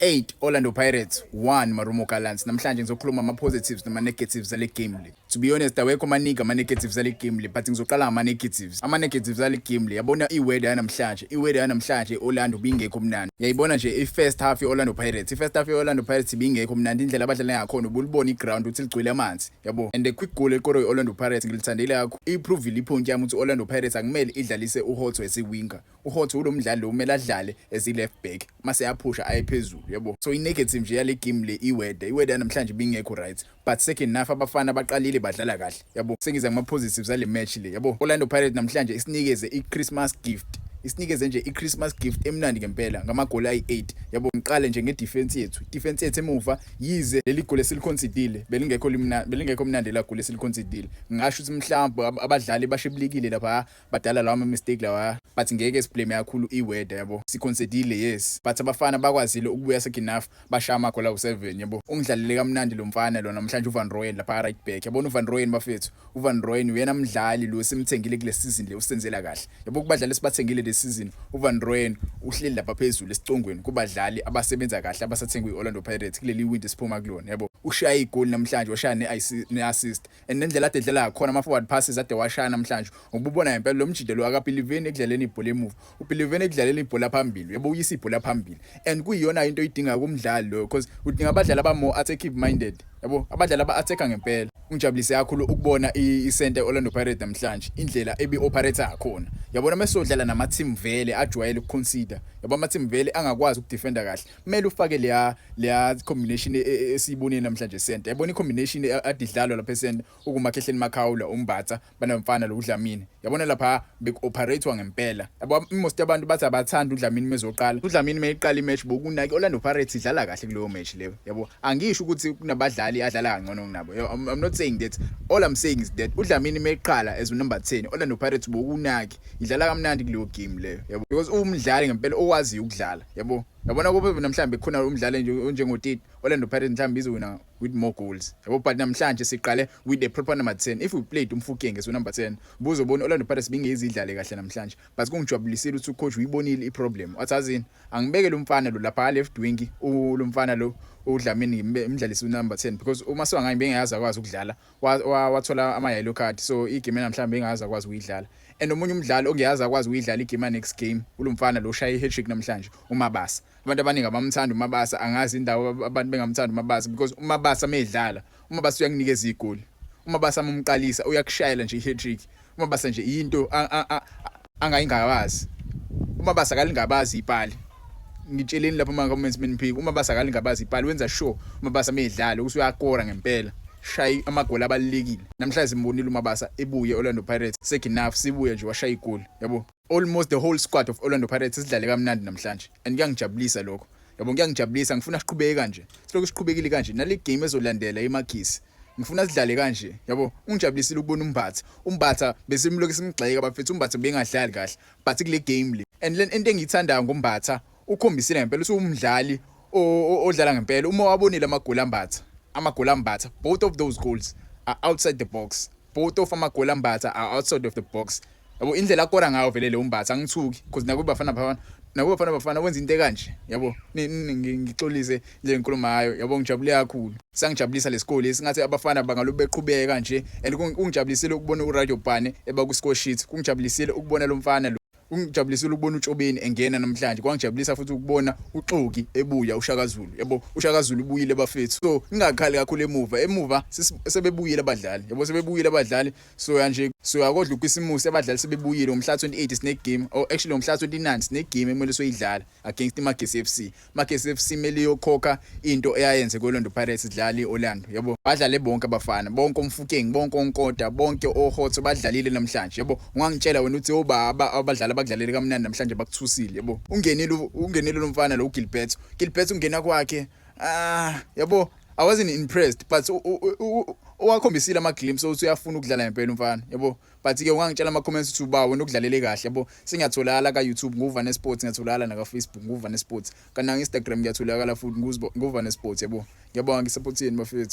8 Orlando Pirates, 1 Marumo Gallants. Namhlanje ngizokhuluma ama-positives nama-negatives ale game le. To be honest, awekho amaningi ama-negatives ale game le, but ngizoqala ngama-negatives. Ama-negatives ale game le, yabona i-weather yanamhlanje, i-weather yanamhlanje i-Orlando bingekho mnandi. Yayibona nje i-first half ye-Orlando Pirates, i-first half ye-Orlando Pirates ibingekho mnandi. Indlela abadlala ngakhona, ubulibona i-ground ukuthi ligcwele amanzi, yabo. And the quick goal ekorwe i-Orlando Pirates ngilithandile kakhulu. I-provile i-point yami ukuthi i-Orlando Pirates akumele idlalise uHotto as i-winger. UHotto ulo mdlali lo kumele adlale as i-left back mase yaphusha aye phezulu, yabo. So i-negative nje yale game le, i-weather, i-weather namhlanje ibingekho right, but second half abafana baqalile badlala kahle, yabo. Sengiza ngama-positives ale match le, yabo. Orlando Pirates namhlanje isinikeze i-Christmas gift, isinikeze nje i-Christmas gift emnandi ngempela ngamagoli ayi-8, yabo. Ngiqale nje nge-defense yethu, defense yethu emuva. Yize leli goli esiliconcedile belingekho limnandi, belingekho mnandi la goli esiliconcedile, ngingasho ukuthi mhlawumbe abadlali bashibilikile lapha, badala lawa ama-mistake lawa, but ngeke siblame kakhulu i-weather, yabo. Siconcedile, yes, but abafana bakwazile ukubuya second half, bashaya amagoli awu-7, yabo. Ungidlalele kamnandi lo mfana lo namhlanje, uVan Rooyen lapha right back, yabona uVan Rooyen, bafethu. UVan Rooyen uyena mdlali lo simthengile kule season le usenzela kahle, yabo. Kubadlali esibathengile le season, uVan Rooyen uhleli lapha phezulu esicongweni kubadlali abasebenza kahle abasathengwe i-Orlando Pirates kuleli window esiphuma kulona, yabo. Ushaya igoli namhlanje, washaya ne-assist, and nendlela ade edlala ngakhona, ama-forward passes ade washaya namhlanje, ububona ngempela lo mjida lo akabelieveni ekudlaleni ibhola emuva, ubelieveni ekudlaleni ibhola phambili, yabo. Uyisa ibhola phambili and kuyiyona into oyidinga kumdlali lo, because udinga abadlali aba-more attacking minded, yabo, abadlali aba-attack ngempela. Ungijabulise kakhulu ukubona i-center Orlando Pirates namhlanje, indlela ebi-operate ngakhona, yabona. Mesodlala nama-team vele ajwayele ukuconcede, yabo, ama-team vele angakwazi ukudefenda kahle, kumele ufake leya combination esiyibonile namhlanje center, yabona. I-combination ade idlalwa lapha e-center ukuMakhehleni Makhaula, uMbatha banomfana lo uDlamini, yabona. Lapha beku-operatewa ngempela, yabo. Most abantu bathi abathanda uDlamini mezoqala. UDlamini meyiqala i-match, bokunaki Orlando Pirates idlala kahle kuleyo match leyo, yabo. Angisho ukuthi kunabadlali adlala kangcono kunabo. I'm not saying that. All I'm saying is that uDlamini meqala as number 10, Orlando Pirates bokunaki idlala kamnandi kuleyo game leyo, yabo, because umdlali ngempela owaziyo ukudlala, yabo. Yabona, kube namhlanje khona umdlali nje onjengoTito, Orlando Pirates mhlawumbe izowina with more goals, yabo. But namhlanje siqale with the proper number 10. If we played uMofokeng as number 10, buzobona Orlando Pirates bingezidlale kahle namhlanje. But kungijabulisile ukuthi ucoach uyibonile iproblem, wathi azini angibeke lo mfana lo lapha left wing, lo mfana lo uDlamini, imdlalisi number 10, because uma siwangayi bengayazi akwazi ukudlala, wathola ama yellow card, so igame namhlanje bengayazi akwazi ukuyidlala. And omunye umdlali ongeyazi akwazi ukuyidlala igame next game, ulomfana lo shaya i-hat-trick namhlanje, uMabasa. Abantu abaningi abamthanda uMabasa. Angazi indawo abantu bengamthanda uMabasa, because uMabasa mayedlala, uMabasa uyakunikeza igoli. UMabasa umqalisa, uyakushayela nje i-hat-trick. UMabasa nje into angayingabazi, uMabasa kalingabazi ipali. Ngitsheleni lapho ama comments meniphika, uMabasa kalingabazi ipali. Wenza sure uMabasa mayedlala ukuthi uyakora ngempela, shayi amagoli abalulekile. Namhlanje simbonile uMabasa ebuye Orlando Pirates second half, sibuye nje washaya igoli, yabo. Almost the whole squad of Orlando Pirates sidlale kamnandi namhlanje and kuyangijabulisa lokho, yabo, kuyangijabulisa. Ngifuna siqhubeke kanje, silokhu siqhubekile kanje nale game ezolandela iMagesi, ngifuna sidlale kanje, yabo. Ungijabulisile ukubona uMbatha. UMbatha besimlokhu simgxeka, bafethu, uMbatha bengadlali kahle, but kule game le and le into engiyithandayo ngoMbatha, ukhombisile ngempela ukuthi umdlali odlala ngempela. Uma wabonile amagoli aMbatha, amagoli aMbatha, both of those goals are outside the box. Both of amagoli aMbatha are outside of the box, yabo. Indlela akora ngayo vele le uMbatha, angithuki, because nakuBafana Bafana, nakuBafana Bafana wenza into ekanje, yabo. Ngixolise nje ngikhuluma ngayo, yabo. Ngijabule kakhulu, sangijabulisa lesikole esingathi abafana bangalobe beqhubeka kanje. And kungijabulisile ukubona uRadiopane eba ku score sheet. Kungijabulisile ukubona lo mfana lo, kungijabulisile ukubona uTshobeni engena namhlanje. Kwangijabulisa futhi ukubona uXoki ebuya, uShaka Zulu, yabo. UShaka Zulu ubuyile, bafethu, so ngingakhali kakhulu emuva. Emuva sebebuyile abadlali, yabo, sebebuyile abadlali. So kanje so yakodla uKhisimusi, abadlali sebebuyile. Ngomhla 28 sine game, or actually ngomhla 29 sine game ekumele soyidlala against iMagesi FC. Magesi FC kumele iyokhokha into eyayenze ko-Orlando Pirates idlala iOrlando, yabo. Badlale bonke abafana, bonke oMofokeng, bonke oNkota, bonke oHotto badlalile namhlanje, yabo. Ungangitshela wena uthi obaba abadlali abakudlalele kamnandi namhlanje bakuthusile, yabo. Ungenile lo mfana lo uGilbert. Gilbert ungena kwakhe, ah, yabo, I wasn't impressed, but owakhombisile ama-glimpse ukuthi uyafuna ukudlala ngempela umfana, yabo. But ke ungangitshela ama-comments ukuthi uba wena ukudlalele kahle, yabo. Sengiyatholakala ka-YouTube nguVane Sports, ngiyatholakala naka-Facebook nguVane Sports, kanti na-Instagram ngiyatholakala futhi nguVane Sports, yabo. Ngiyabonga, ngisupport yenu, bafethu.